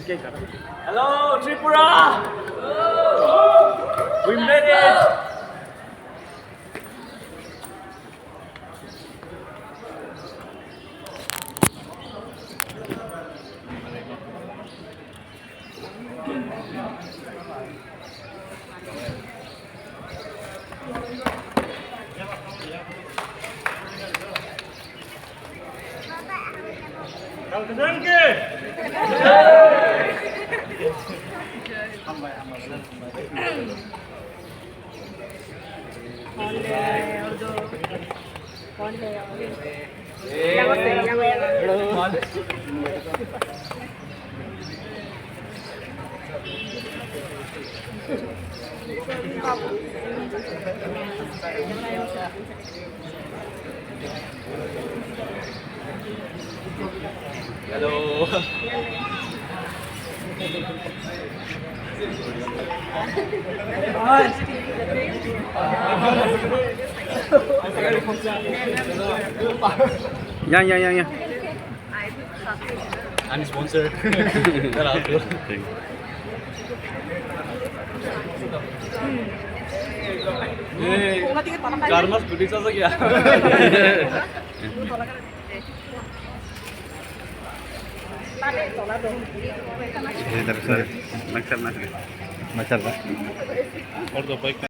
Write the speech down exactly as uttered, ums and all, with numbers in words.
Hello, Tripura! We made it! Hello. Yang, yang, yang, yang. Ani sponsor. Karma scooty sa kya? Sorry. Maksar, maksar. Maksar ba? Or do bike.